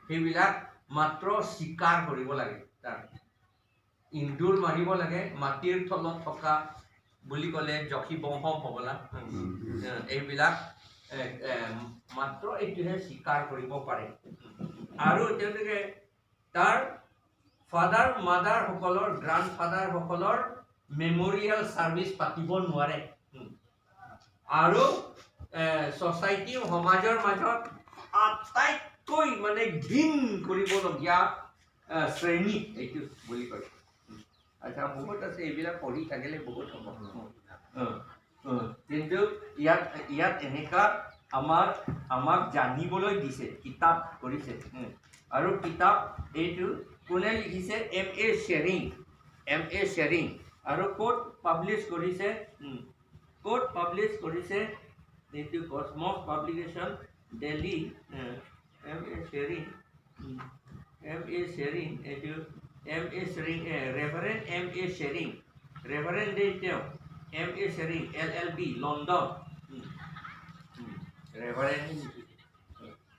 সেইবিলাক মাত্ৰ স্বীকাৰ কৰিব লাগে, তাৰ ইন্দুৰ মাৰিব লাগে। মাটিৰ তলত থকা বুলি ক'লে যক্ষী বংশ হ'বলা, এইবিলাক মাত্ৰ এইটোহে স্বীকাৰ কৰিব পাৰে। আৰু তেওঁলোকে তাৰ ফাদাৰ মাদাৰসকলৰ, গ্ৰাণ্ড ফাদাৰসকলৰ মেমৰিয়েল ছাৰ্ভিচ পাতিব নোৱাৰে। আৰু ছ'চাইটি সমাজৰ মাজত আটাইতকৈ মানে ঘিণ কৰিবলগীয়া শ্ৰেণী এইটো বুলি কয়। আচ্ছা, বহুত আছে, এইবিলাক পঢ়ি থাকিলে বহুত হ'ব। কিন্তু ইয়াত ইয়াত এনেকুৱা আমাক জানিবলৈ দিছে, কিতাপ কৰিছে। আৰু কিতাপ এইটো কোনে লিখিছে? M A Tshering, M A Tshering. আৰু ক'ত পাব্লিছ কৰিছে? ক'ত পাব্লিছ কৰিছে? এইটো Cosmos publication, Delhi. M A Tshering, M A Tshering, এইটো M A Tshering, reverend M A Tshering, reverend দেই তেওঁ, M A Tshering, L L B, London. Reverend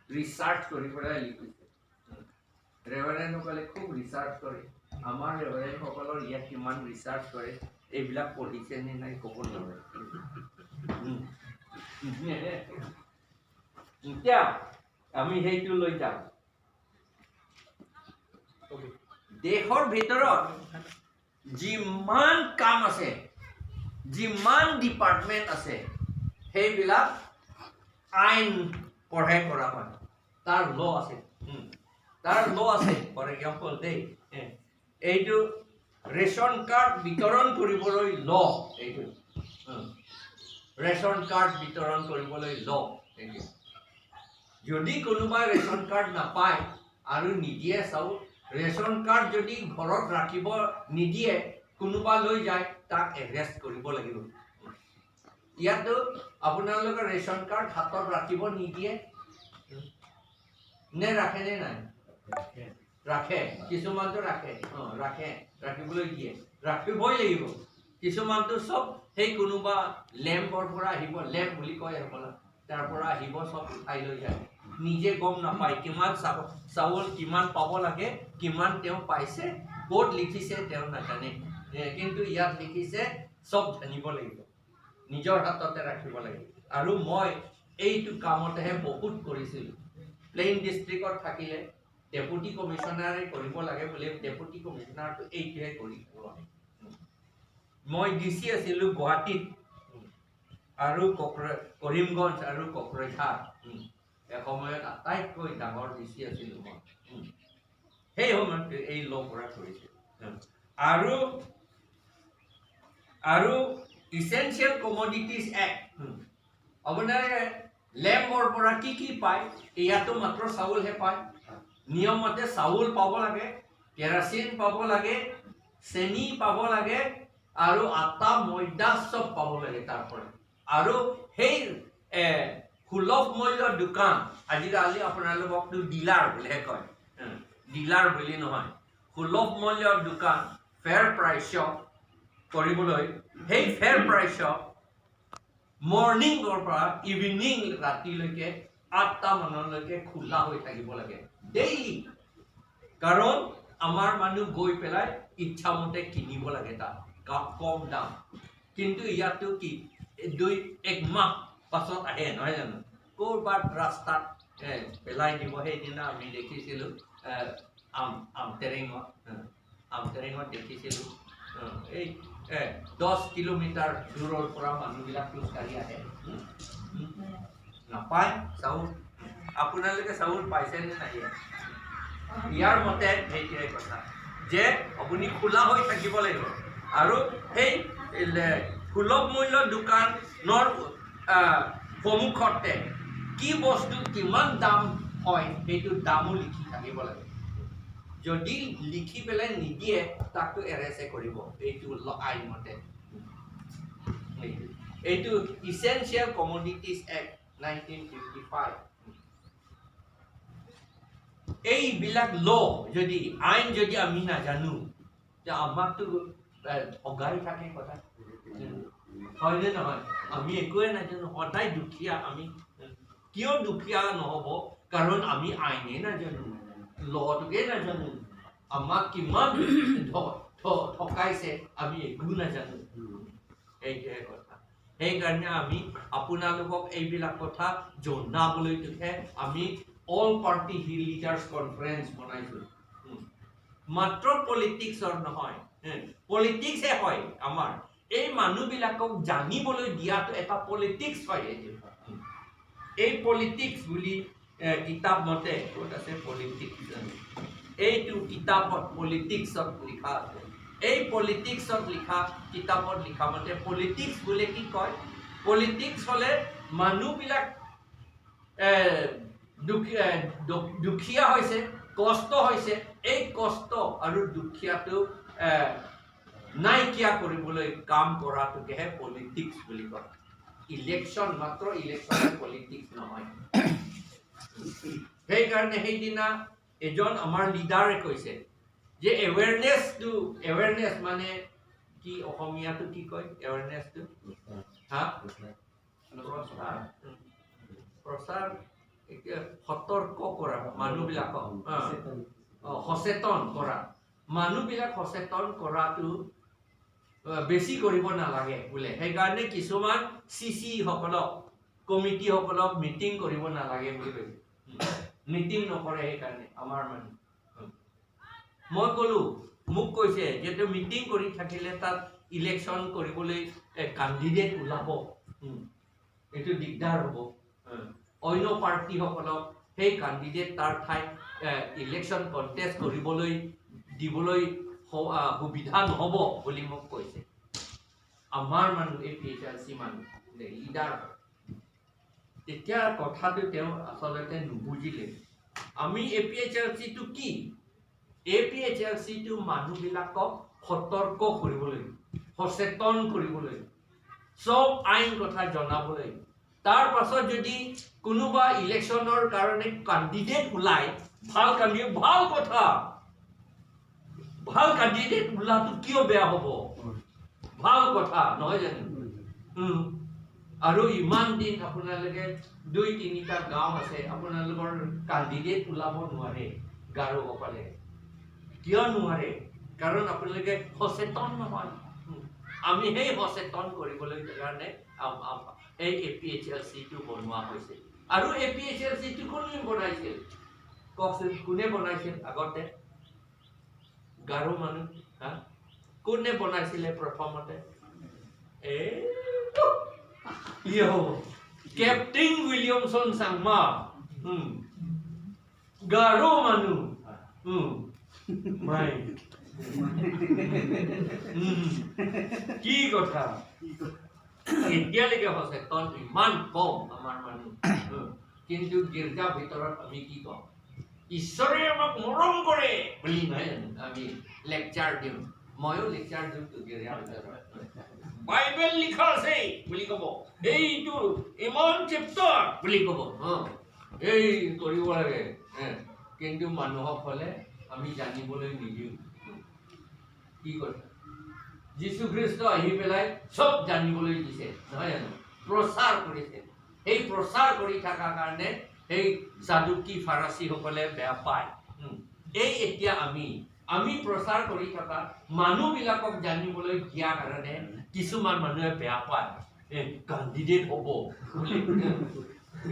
research কৰি পেলাই লিখিছে। ৰেভাৰেণ্ডসকলে খুব ৰিচাৰ্চ কৰে। আমাৰ ৰেভাৰেণ্ডসকলৰ ইয়াত কিমান ৰিচাৰ্চ কৰে, এইবিলাক পঢ়িছে নে নাই ক'ব নোৱাৰে। এতিয়া আমি সেইটো লৈ যাম। দেশৰ ভিতৰত যিমান কাম আছে, যিমান ডিপাৰ্টমেণ্ট আছে, সেইবিলাক আইন পঢ়াই কৰা হয়। তাৰ ল আছে, তাৰ ল আছে। ফৰ এক্সাম্পল দেই, এইটো ৰেচন কাৰ্ড বিতৰণ কৰিবলৈ ল, এইটো ৰেচন কাৰ্ড বিতৰণ কৰিবলৈ ল। এইটো যদি কোনোবাই ৰেচন কাৰ্ড নাপায় আৰু নিদিয়ে, চাওক, ৰেচন কাৰ্ড যদি ঘৰত ৰাখিব নিদিয়ে, কোনোবা লৈ যায়, তাক এৰেষ্ট কৰিব লাগিব। ইয়াতো আপোনালোকৰ ৰেচন কাৰ্ড হাতত ৰাখিব নিদিয়ে নে ৰাখে নে নাই? ৰাখে, কিছুমানতো ৰাখে, অঁ ৰাখে, ৰাখিবলৈ দিয়ে, ৰাখিবই লাগিব। কিছুমানতো চব সেই কোনোবা লেম্পৰ পৰা আহিব, লেম্প বুলি কয় হ'বলা, তাৰ পৰা আহিব, চব উঠাই লৈ যায়, নিজে গম নাপায় কিমান চাউল কিমান পাব লাগে, কিমান তেওঁ পাইছে, ক'ত লিখিছে তেওঁ নাজানে। কিন্তু ইয়াত লিখিছে, চব জানিব লাগিব, নিজৰ হাততে ৰাখিব লাগিব। আৰু মই এইটো কামতেহে বহুত কৰিছিলোঁ। প্লেইন ডিষ্ট্ৰিক্টত থাকিলে ডেপুটি কমিশ্যনাৰে কৰিব লাগে বুলি, ডেপুটি কমিশ্যনাৰটো এইটোহে কৰি থাকোঁ আমি। মই ডি চি আছিলোঁ গুৱাহাটীত আৰু কৰিমগঞ্জ আৰু কোকৰাঝাৰ। এসময়ত আটাইতকৈ ডাঙৰ ডি চি আছিলোঁ মই। সেই সময়ত এই ল পৰা কৰিছিলোঁ। আৰু আৰু ইচেঞ্চিয়েল কমডিটিজ এক্ট, আপোনাৰ লেম্বৰ পৰা কি কি পায়? ইয়াতো মাত্ৰ চাউলহে পায়। নিয়মমতে চাউল পাব লাগে, কেৰাচিন পাব লাগে, চেনি পাব লাগে, আৰু আটা ময়দা চব পাব লাগে তাৰ পৰা। আৰু সেই সুলভ মূল্যৰ দোকান, আজিকালি আপোনালোককতো ডিলাৰ বুলিহে কয়, ডিলাৰ বুলি নহয়, সুলভ মূল্যৰ দোকান, ফেয়াৰ প্ৰাইচত কৰিবলৈ, সেই ফেয়াৰ প্ৰাইচত মৰ্ণিঙৰ পৰা ইভিনিং ৰাতিলৈকে 8টা মানলৈকে খোলা হৈ থাকিব লাগে ডেইলি। কাৰণ আমাৰ মানুহ গৈ পেলাই ইচ্ছামতে কিনিব লাগে তাত কম দাম। কিন্তু ইয়াতো কি 2-1 মাহ পাছত আহে নহয় জানো, ক'ৰবাত ৰাস্তাত পেলাই দিব। সেইদিনা আমি দেখিছিলোঁ আমটেৰেঙত, আমটেৰেঙত দেখিছিলোঁ, এই 10 কিলোমিটাৰ দূৰৰ পৰা মানুহবিলাক খোজকাঢ়ি আহে, নাপায় চাউল। আপোনালোকে চাউল পাইছেনে নাই? ইয়াৰ মতে সেইটোৱে কথা যে আপুনি খোলা হৈ থাকিব লাগিব। আৰু সেই সুলভ মূল্যৰ দোকানৰ সন্মুখতে কি বস্তু কিমান দাম হয় সেইটো দামো লিখি থাকিব লাগে। যদি লিখি পেলাই নিদিয়ে তাকতো এৰেষ্টে কৰিব, এইটো আইনমতে। এইটো ইচেঞ্চিয়েল কমডিটিজ এক্ট 1955। এইবিলাক ল যদি আইন যদি আমি নাজানো, আমাকতো ঠগাই থাকে কথা হয়নে নহয়? আমি একোৱে নাজানো, সদায় দুখীয়া আমি। কিয় দুখীয়া নহ'ব? কাৰণ আমি আইনে নাজানো। ল'টোকে নাজানো, আমাক কিমান ঠকাইছে আমি একো নাজানো। সেইটোৱে কথা। সেইকাৰণে আমি আপোনালোকক এইবিলাক কথা জনাবলৈহে আমি অল পাৰ্টি লিডাৰ্ছ কনফাৰেঞ্চ বনাইছোঁ। মাত্ৰ পলিটিক্সৰ নহয়, পলিটিক্সে হয় আমাৰ এই মানুহবিলাকক জানিবলৈ দিয়াটো এটা পলিটিক্স হয়। এইটো এই পলিটিক্স বুলি কিতাপ মতে ক'ত আছে পলিটিক্স, এইটো কিতাপত পলিটিক্সত লিখা আছে। এই পলিটিক্সত লিখা কিতাপত লিখা মতে পলিটিক্স বোলে কি কয়, পলিটিক্স হ'লে মানুহবিলাক দুখীয়া হৈছে, কষ্ট হৈছে, এই কষ্ট আৰু দুখীয়াটো নাইকিয়া কৰিবলৈ কাম কৰাটোকেহে পলিটিক্স বুলি কয়। ইলেকশ্যন মাত্ৰ ইলেকশ্যন পলিটিক্স নহয়। সেইকাৰণে সেইদিনা এজন আমাৰ লিডাৰে কৈছে যে এৱেৰনেছটো, এৱেৰনেছ মানে কি, অসমীয়াটো কি কয় এৱেৰনেছটো, হা, প্ৰচাৰ, প্ৰচাৰ, সতৰ্ক কৰা মানুহবিলাকক, সচেতন কৰা, মানুহবিলাক সচেতন কৰাটো বেছি কৰিব নালাগে বোলে। সেইকাৰণে কিছুমান চি চিসকলক, কমিটিসকলক মিটিং কৰিব নালাগে বুলি কৈছে, মিটিং নকৰে সেইকাৰণে আমাৰ মানুহ। মই ক'লোঁ, মোক কৈছে যে তেওঁ মিটিং কৰি থাকিলে তাত ইলেকশ্যন কৰিবলৈ কাণ্ডিডেট ওলাব, এইটো দিগদাৰ হ'ব, অন্য পাৰ্টিসকলক সেই কাণ্ডিডেট তাৰ ঠাইত ইলেকশ্যন কণ্টেষ্ট কৰিবলৈ দিবলৈ সুবিধা নহ'ব বুলি মোক কৈছে। আমাৰ মানুহ এই পি এইচ এল চি মানুহ লিডাৰ। তেতিয়া কথাটো তেওঁ আচলতে নুবুজিলে। আমি এ পি এইচ এল চিটো কি, এ পি এইচ এল চিটো মানুহবিলাকক সতৰ্ক কৰিবলৈ, সচেতন কৰিবলৈ, চব আইন কথা জনাবলৈ। তাৰ পাছত যদি কোনোবা ইলেকশ্যনৰ কাৰণে কাণ্ডিডেট ওলায়, ভাল কাণ্ডিডেট, ভাল কথা, ভাল কাণ্ডিডেট ওলোৱাটো কিয় বেয়া হ'ব, ভাল কথা নহয় জানো? আৰু ইমান দিন আপোনালোকে 2-3টা গাঁও আছে, আপোনালোকৰ কাণ্ডিডেট ওলাব নোৱাৰে গাৰোসকলে। কিয় নোৱাৰে? কাৰণ আপোনালোকে সচেতন নহয়। আমি সেই সচেতন কৰিবলৈ কাৰণে এই এ পি এইচ এল চিটো বনোৱা হৈছে। আৰু এ পি এইচ এল চিটো কোনে বনাইছিল কওকচোন? কোনে বনাইছিল আগতে? গাৰো মানুহ, হা, কোনে বনাইছিলে প্ৰথমতে? এই কি হ'ব, কেপ্টেইন উইলিয়ামছন চাংমা, গাৰো মানুহ। কি কথা, এতিয়ালৈকে সচেতন ইমান কম আমাৰ মানুহ। কিন্তু গীৰ্জা ভিতৰত আমি কি কওঁ, ঈশ্বৰে আমাক মৰম কৰে বুলি নহয় জানো? আমি লেকচাৰ দিওঁ, ময়ো লেকচাৰ দিওঁ গীৰ্জাৰ ভিতৰত। বাইবেল লিখা আছে বুলি ক'ব, এইটো ইমান চেপ্টাৰ বুলি ক'ব, এই কৰিব লাগে। কিন্তু মানুহক হ'লে আমি জানিবলৈ নিদিওঁ। কি কথা, যীশুখ্ৰীষ্ট আহি পেলাই চব জানিবলৈ দিছে নহয় জানো? প্ৰচাৰ কৰিছে। সেই প্ৰচাৰ কৰি থকাৰ কাৰণে সেই চাদুকী ফাৰাচীসকলে বেয়া পায়। এই এতিয়া আমি আমি প্ৰচাৰ কৰি থকা মানুহবিলাকক জানিবলৈ দিয়াৰ কাৰণে কিছুমান মানুহে বেয়া পায়, কাণ্ডিডেট হ'ব বুলি।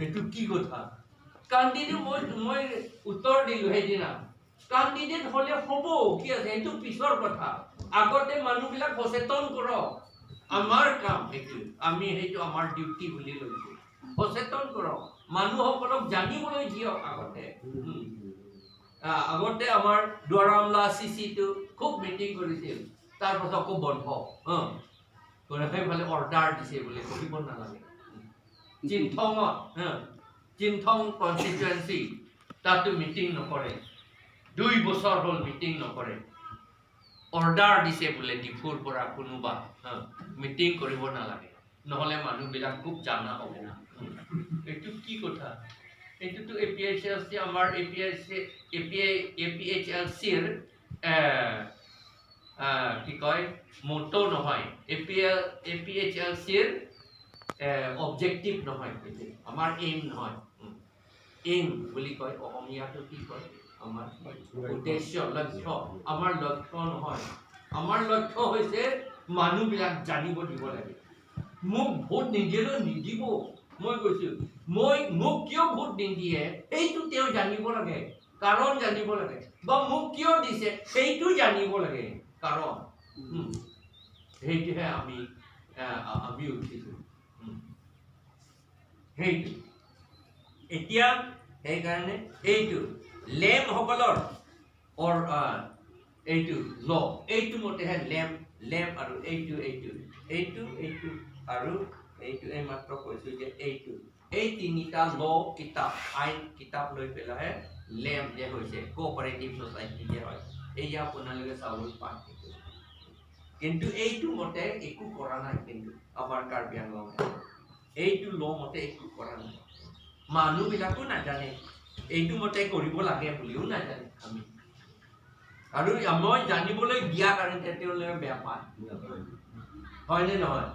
এইটো কি কথা? কাণ্ডিডেট, মই উত্তৰ দিলোঁ সেইদিনা, কাণ্ডিডেট হ'লে হ'ব কি আছে, সেইটো পিছৰ কথা। আগতে মানুহবিলাক সচেতন কৰক, আমাৰ কাম সেইটো, আমি সেইটো আমাৰ ডিউটি বুলি লৈছোঁ। সচেতন কৰক, মানুহসকলক জানিবলৈ দিয়ক আগতে। আগতে আমাৰ দুৱাৰামলা চি চিটো খুব মিটিং কৰিছিল, তাৰপাছত আকৌ বন্ধ, সেইফালে অৰ্ডাৰ দিছে বোলে কৰিব নালাগে। চিন্থঙত, চিন্থং কনষ্টিটুৱেঞ্চি, তাতো মিটিং নকৰে, 2 বছৰ হ'ল মিটিং নকৰে। অৰ্ডাৰ দিছে বোলে ডিফুৰ পৰা কোনোবা, মিটিং কৰিব নালাগে, নহ'লে মানুহবিলাক খুব জানা হ'ব। এইটো কি কথা? এইটোতো A P H L C, আমাৰ A P H C, A P A P H L চিৰ কি কয় মটো নহয়, A P L, A P H L চিৰ অবজেক্টিভ নহয়, এইটো আমাৰ এইম নহয়। এইম বুলি কয়, অসমীয়াটো কি কয়? আমাৰ উদ্দেশ্য, লক্ষ্য। আমাৰ লক্ষ্য নহয়, আমাৰ লক্ষ্য হৈছে মানুহবিলাক জানিব দিব লাগে। মোক ভোট নিদিলেও নিদিব, মই কৈছোঁ, মোক কিয় ভোট নিদিয়ে সেইটো তেওঁ জানিব লাগে, কাৰণ জানিব লাগে, বা মোক কিয় দিছে সেইটো জানিব লাগে, কাৰণ সেইটোহে আমি আমি উঠিছোঁ সেইটো। এতিয়া সেইকাৰণে এইটো লেমসকলৰ এইটো ল, এইটো মতেহে লেম লেম আৰু এইটো এইটো এইটো এইটো আৰু এইটো এইমাত্ৰ কৈছোঁ যে এইটো এই তিনিটা ল কিতাপ আইন কিতাপ লৈ পেলাইহে লেম যে হৈছে কোঅপাৰেটিভ ছ'চাইটি যে হয়, এইয়া আপোনালোকে চাউল পায়। কিন্তু এইটো মতে একো কৰা নাই, কিন্তু আমাৰ কাৰ্বি আংলঙে এইটো ল মতে একো কৰা নাই, মানুহবিলাকো নাজানে এইটো মতে কৰিব লাগে বুলিও নাজানে আমি। আৰু মই জানিবলৈ দিয়া কাৰণে তেওঁলোকে বেয়া পায়, হয়নে নহয়?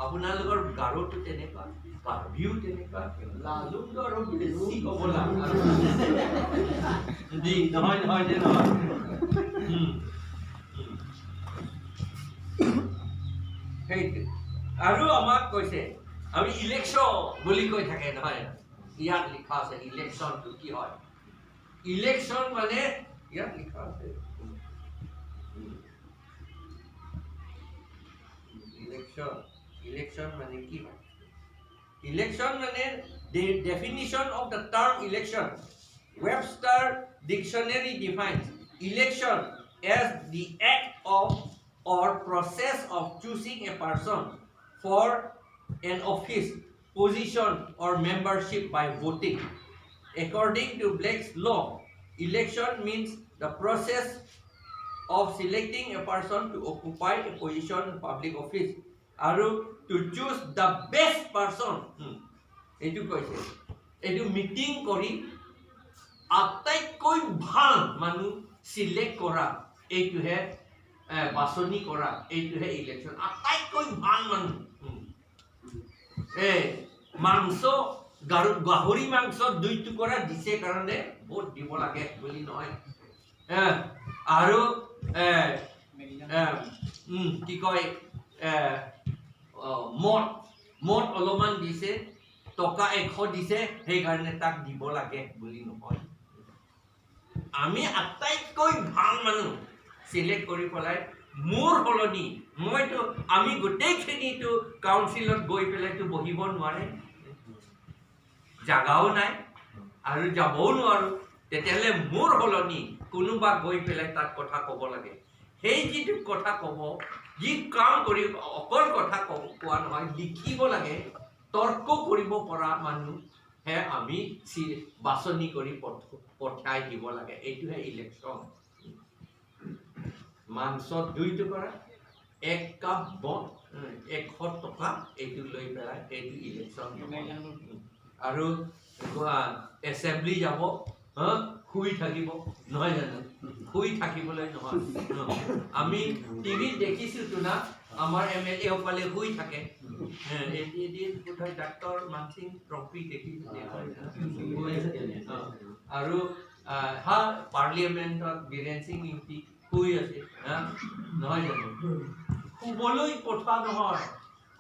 আপোনালোকৰ গাৰোটো তেনেকুৱা, কাৰ্বিও তেনেকুৱা, লালুকটো আৰু বেছি ক'ব লাগে নহয়, নহয় যে নহয়। সেইটো আৰু আমাক কৈছে আমি ইলেকশ্যন বুলি কৈ থাকে নহয়, ইয়াত লিখা আছে ইলেকশ্যনটো কি হয়। ইলেকশ্যন মানে ইয়াত লিখা আছে ইলেকশ্যন, ইলেকশ্যন মানে কি হয়? ইলেকশ্যন মানে definition of the term election, Webster dictionary defines election as the act of or process of choosing a person for an office, position or membership by voting. According to Blake's law, election means the process of selecting a person to occupy a position in public office আৰু to choose the best person. এইটো কৈছে, এইটো meeting কৰি আটাইতকৈ ভাল মানুহ select কৰা, এইটোহে বাছনি কৰা, এইটোহে ইলেকশ্যন। আটাইতকৈ ভাল মানুহ, এই মাংস গাহৰি মাংস 2 টুকুৰা দিছে কাৰণে ভোট দিব লাগে বুলি নহয়। আৰু কি কয় মদ মদ অলপমান দিছে, টকা 100 দিছে, সেইকাৰণে তাক দিব লাগে বুলি নহয়। আমি আটাইতকৈ ভাল মানুহ চিলেক্ট কৰি পেলাই মোৰ সলনি মইতো আমি গোটেইখিনিতো কাউন্সিলত গৈ পেলাইতো বহিব নোৱাৰে, জাগাও নাই আৰু যাবও নোৱাৰোঁ, তেতিয়াহ'লে মোৰ সলনি কোনোবা গৈ পেলাই তাত কথা ক'ব লাগে। সেই যিটো কথা ক'ব, যি কাম কৰি অকল কথা কোৱা নহয়, লিখিব লাগে, তৰ্ক কৰিব পৰা মানুহে আমি বাছনি কৰি পঠাই দিব লাগে, এইটোহে ইলেকশ্যন। মাংস 2 টুকুৰা, 1 কাপ মদ, 100 টকা, এইটো লৈ পেলাই এইটো ইলেকশ্যন। আৰু এছেম্বলি যাব, শুই থাকিব নহয় জানো? শুই থাকিবলৈ নহয়। আমি টিভিত দেখিছোঁতো না, আমাৰ এম এল এসকলে শুই থাকে। বোধহয় ডাক্তৰ মানসিং ট্ৰফি দেখিছোঁ। আৰু হা পাৰ্লিয়ামেণ্টত বীৰেন সিং ইংতি শুই আছে, নহয় জানো? শুবলৈ পঠোৱা নহয়,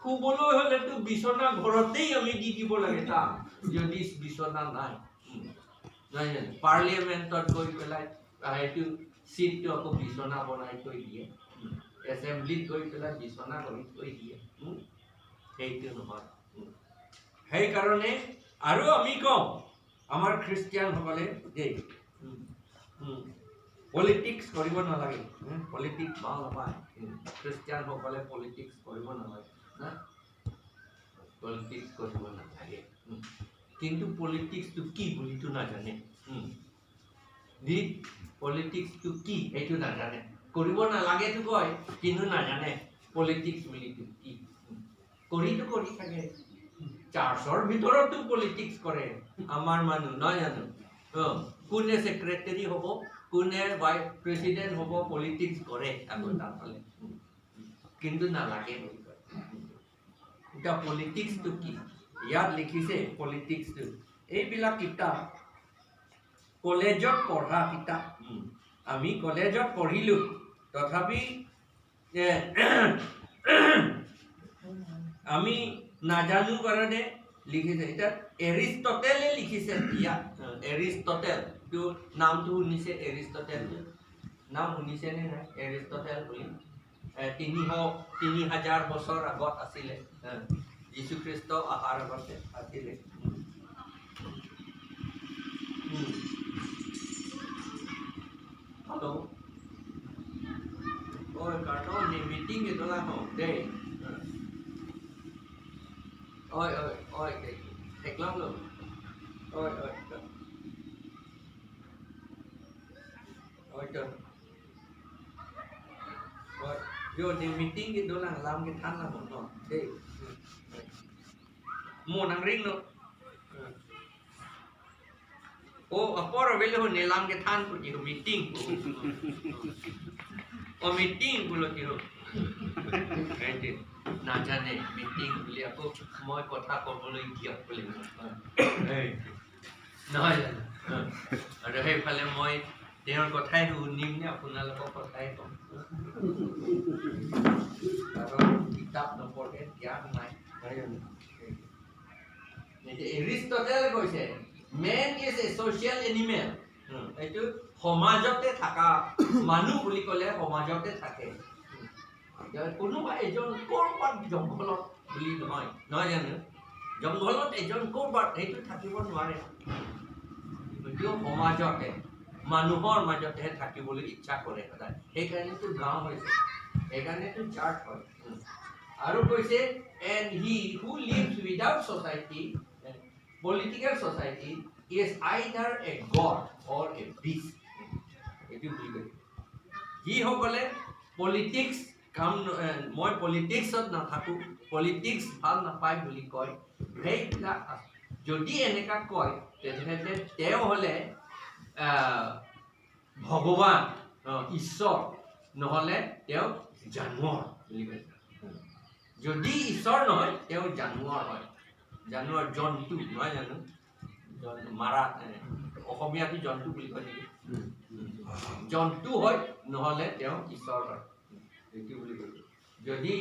শুবলৈ হ'লেতো বিচনা ঘৰতেই আমি দি দিব লাগে তাক, যদি বিচনা নাই, নহয় জানো? পাৰ্লিয়ামেণ্টত গৈ পেলাই সেইটো চিটটো আকৌ বিচনা বনাই থৈ দিয়ে, এছেম্বলিত গৈ পেলাই বিচনা কৰি থৈ দিয়ে, সেইটো নহয়। সেইকাৰণে আৰু আমি কওঁ আমাৰ খ্ৰীষ্টিয়ানসকলে দেই পলিটিক্স কৰিব নালাগে, পলিটিক্স ভাল নাপায় খ্ৰীষ্টিয়ানসকলে, পলিটিক্স কৰিব নালাগে, পলিটিক্স কৰিব নালাগে। কিন্তু পলিটিক্সটো কি বুলিতো নাজানে, পলিটিক্সটো কি সেইটো নাজানে, কৰিব নালাগেতো কয় কিন্তু নাজানে পলিটিক্স বুলিতো কি। কৰিতো কৰি থাকে, চাৰ্চৰ ভিতৰতো পলিটিক্স কৰে আমাৰ মানুহ, নহয় জানো? কোনে ছেক্ৰেটেৰী হ'ব, কোনে ভাইচ প্ৰেচিডেণ্ট হ'ব, পলিটিক্স কৰে আকৌ তাৰফালে, কিন্তু নালাগে বুলি কয়। এতিয়া পলিটিক্সটো কি ইয়াত লিখিছে, পলিটিক্সটো এইবিলাক কিতাপ কলেজত পঢ়া কিতাপ, আমি কলেজত পঢ়িলোঁ, তথাপি আমি নাজানো কাৰণে লিখিছে। এতিয়া এৰিষ্টটেলে লিখিছে ইয়াত, এৰিষ্টটেল টো নামটো শুনিছে, এৰিষ্টটেল নাম শুনিছেনে নাই? এৰিষ্টটেল বুলি 3000 বছৰ আগত আছিলে, যীশুখ্ৰীষ্ট অহাৰ আগতে আছিলে। হেল্ল' ঐ কাৰ্টন মিটিং এডলা হওঁ দেই, ঐ ঐ ঐ একলাম লো, ঐ ঐ ঐ ঐ yo ni meeting cái đó là làm cái than là một nọ thế mùa nắng ring nó ô ở por về luôn ni làm cái than của chị meeting của ô meeting của chị নাজানে মিটিং বুলি, আকৌ মই কথা ক'বলৈ দিয়ক বুলি নহয় জানো? আৰু সেইফালে মই তেওঁৰ কথাই শুনিম নে আপোনালোকৰ কথাই ক'ম? কাৰণ কিতাপ নপঢ়ে, জ্ঞান নাই, নহয় জানো? এৰিষ্টটেলে কৈছে man is a social animal. এইটো সমাজতে থকা মানুহ বুলি ক'লে সমাজতে থাকে, কোনোবা এজন ক'ৰবাত জংঘলত বুলি নহয়, নহয় জানো? জংঘলত এজন ক'ৰবাত সেইটো থাকিব নোৱাৰে, কিন্তু সমাজতে মানুহৰ মাজতহে থাকিবলৈ ইচ্ছা কৰে সদায়। সেইকাৰণেতো গাঁও হৈছে, সেইকাৰণেতো চাৰ্চ হয়। আৰু কৈছে and he who lives without society, political society is either a god or a beast. এইটো বুলি কৈছে। যিসকলে পলিটিক্স কাম, মই পলিটিক্সত নাথাকোঁ, পলিটিক্স ভাল নাপায় বুলি কয়, সেইবিলাক যদি এনেকুৱা কয় তেতিয়াহ'লে তেওঁ হ'লে ভগৱান ঈশ্বৰ, নহ'লে তেওঁ জানোৱাৰ বুলি কৈছে। যদি ঈশ্বৰ নহয় তেওঁ জানোৱাৰ হয়, জানোৱাৰ জন্তু নহয় জানো? মাৰা অসমীয়াটো জন্তু বুলি কয় নেকি? জন্তু হয়, নহ'লে তেওঁ ঈশ্বৰ হয়, এইটো বুলি কৈছে। যদি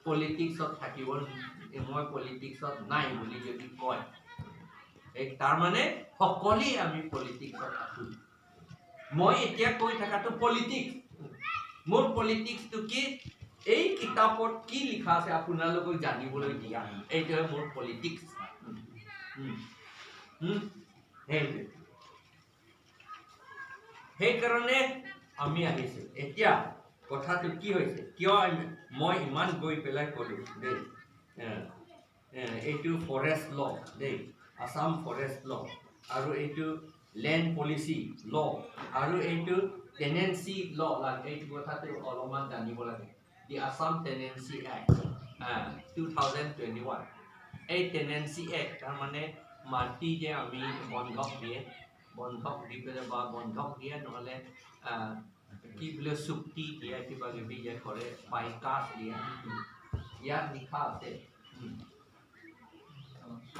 পলিটিক্সত থাকিব, মই পলিটিক্সত নাই বুলি যদি কয়, তাৰমানে সকলোৱে আমি পলিটিক্সত আছোঁ। মই এতিয়া কৈ থকাটো পলিটিক্স। মোৰ পলিটিক্সটো কি? এই কিতাপত কি লিখা আছে আপোনালোকক জানিবলৈ দিয়া, এইটোৱে মোৰ পলিটিক্স। সেইটোৱে, সেইকাৰণে আমি আহিছোঁ। এতিয়া কথাটো কি হৈছে, কিয় মই ইমান গৈ পেলাই ক'লোঁ দেই, এইটো ফৰেষ্ট ল দেই, আছাম ফৰেষ্ট ল, আৰু এইটো লেণ্ড পলিচি ল, আৰু এইটো টেনেঞ্চি ল, এইটো কথাটো অলপমান জানিব লাগে। দি আছাম টেনেঞ্চি এক্ট 2021। এই টেনেঞ্চি এক্ট তাৰমানে মাটি যে আমি বন্ধক দিয়ে, বন্ধক দি পেলাই বা বন্ধক দিয়ে নহ'লে কি বোলে চুক্তি দিয়ে, কিবা কিবি যে কৰে, পাইকাছ দিয়ে, ইয়াত লিখা আছে।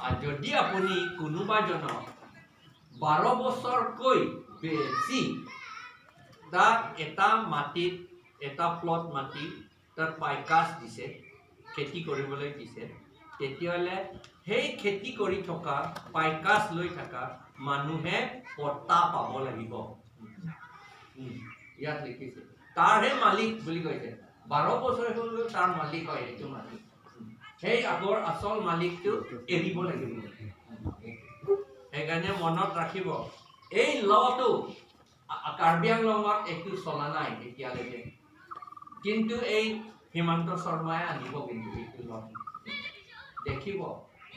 আৰু যদি আপুনি কোনোবাজনক 12 বছৰকৈ বেছি তাক এটা মাটিত, এটা প্লট মাটি তাত পাইকাছ দিছে, খেতি কৰিবলৈ দিছে, তেতিয়াহ'লে সেই খেতি কৰি থকা পাইকাছ লৈ থকা মানুহে পট্টা পাব লাগিব। ইয়াত লিখিছে তাৰহে মালিক বুলি কৈছে। 12 বছৰ হৈ গ'ল তাৰ মালিক হয় সেইটো মালিক, সেই আগৰ আচল মালিকটো এৰিব লাগিব। সেইকাৰণে মনত ৰাখিব, এই লটো কাৰ্বি আংলঙত একো চলা নাই এতিয়ালৈকে, কিন্তু এই হিমন্ত শৰ্মাই আনিব কিন্তু এইটো ল, দেখিব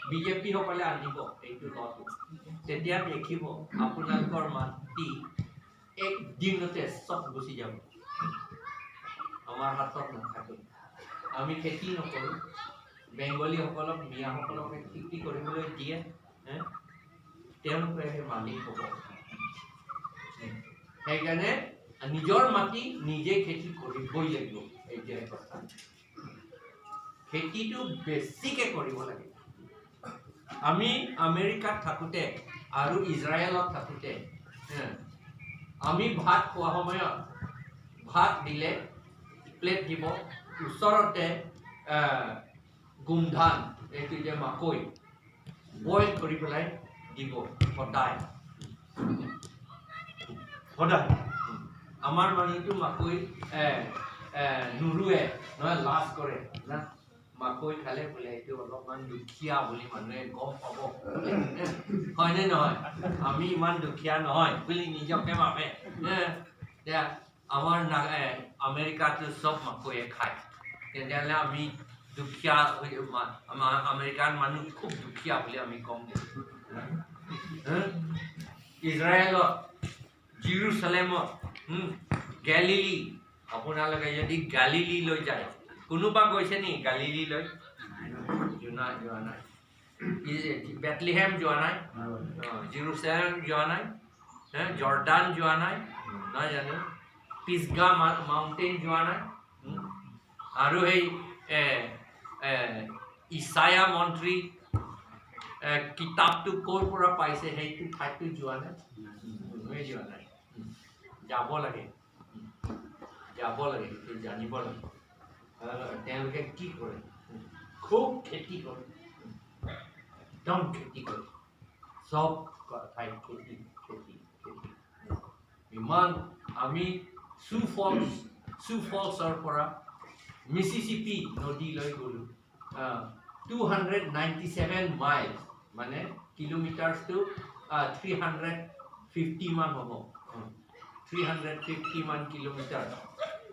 বিজেপিসকলে আনিব এইটো লটো, তেতিয়া দেখিব আপোনালোকৰ মাটি একদিনতে চব গুচি যাব, আমাৰ হাতত নাথাকে। আমি খেতি নকৰোঁ, বেংগলীসকলক মিয়াসকলক খেতি কৰিবলৈ দিয়ে, তেওঁলোকেহে মালিক হ'ব। সেইকাৰণে নিজৰ মাটি নিজে খেতি কৰিবই লাগিব, এইটোৱে কথা। খেতিটো বেছিকৈ কৰিব লাগে। আমি আমেৰিকাত থাকোঁতে আৰু ইজৰাইলত থাকোঁতে আমি ভাত খোৱা সময়ত ভাত দিলে প্লেট দিব, ওচৰতে গোমধান এইটো যে মাকৈ বইল কৰি পেলাই দিব সদায় সদায়। আমাৰ মানুহটো মাকৈ নোৰোৱে নহয়, লাজ কৰে না, মাকৈ খালে বোলে এইটো অলপমান দুখীয়া বুলি মানুহে গম পাব, হয়নে নহয়? আমি ইমান দুখীয়া নহয় বুলি নিজকে ভাবে। এতিয়া আমাৰ আমেৰিকাতো চব মাকৈয়ে খায়, তেতিয়াহ'লে আমি দুখীয়া, আমাৰ আমেৰিকাৰ মানুহ খুব দুখীয়া বুলি আমি ক'ম। ইজৰাইলত, জিৰুচালেমত, গেলিলি, আপোনালোকে যদি গালিলিলৈ যায়, কোনোবা গৈছে নেকি গালিলিলৈ? যোৱা নাই। বেথলিহেম যোৱা নাই, জিৰুচালেম যোৱা নাই, জৰ্ডান যোৱা নাই, নহয় জানো? পিছগা মাউণ্টেইন যোৱা নাই। আৰু সেই ইছায়া মন্ত্ৰী কিতাপটো ক'ৰ পৰা পাইছে সেইটো ঠাইতো যোৱা নাই, কোনোৱে যোৱা নাই। যাব লাগে, যাব লাগে, সেইটো জানিব লাগে। তেওঁলোকে কি কৰে? খুব খেতি কৰে, একদম খেতি কৰে, চব ঠাইত খেতি খেতি খেতি। ইমান আমি চু ফলছৰ পৰা মিচিচিপি নদীলৈ গ'লোঁ, 297 মাইলছ, মানে কিলোমিটাৰ্ছটো 350 মান হ'ব, 350 মান কিলোমিটাৰ।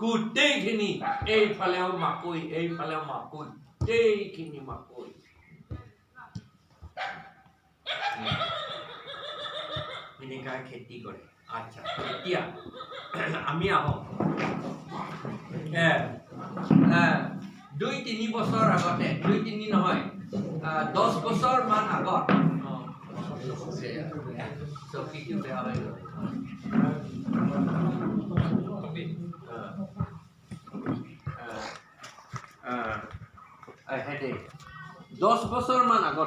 গোটেইখিনি এইফালেও মাকৈ, এইফালেও মাকৈ, গোটেইখিনি মাকৈ। এনেকুৱা খেতি কৰে। আচ্ছা, এতিয়া আমি আহোঁ 2-3 বছৰ আগতে, 2-3 নহয় 10 বছৰমান আগত, চকীটো বেয়া হৈ গ'ল। 10 বছৰমান আগত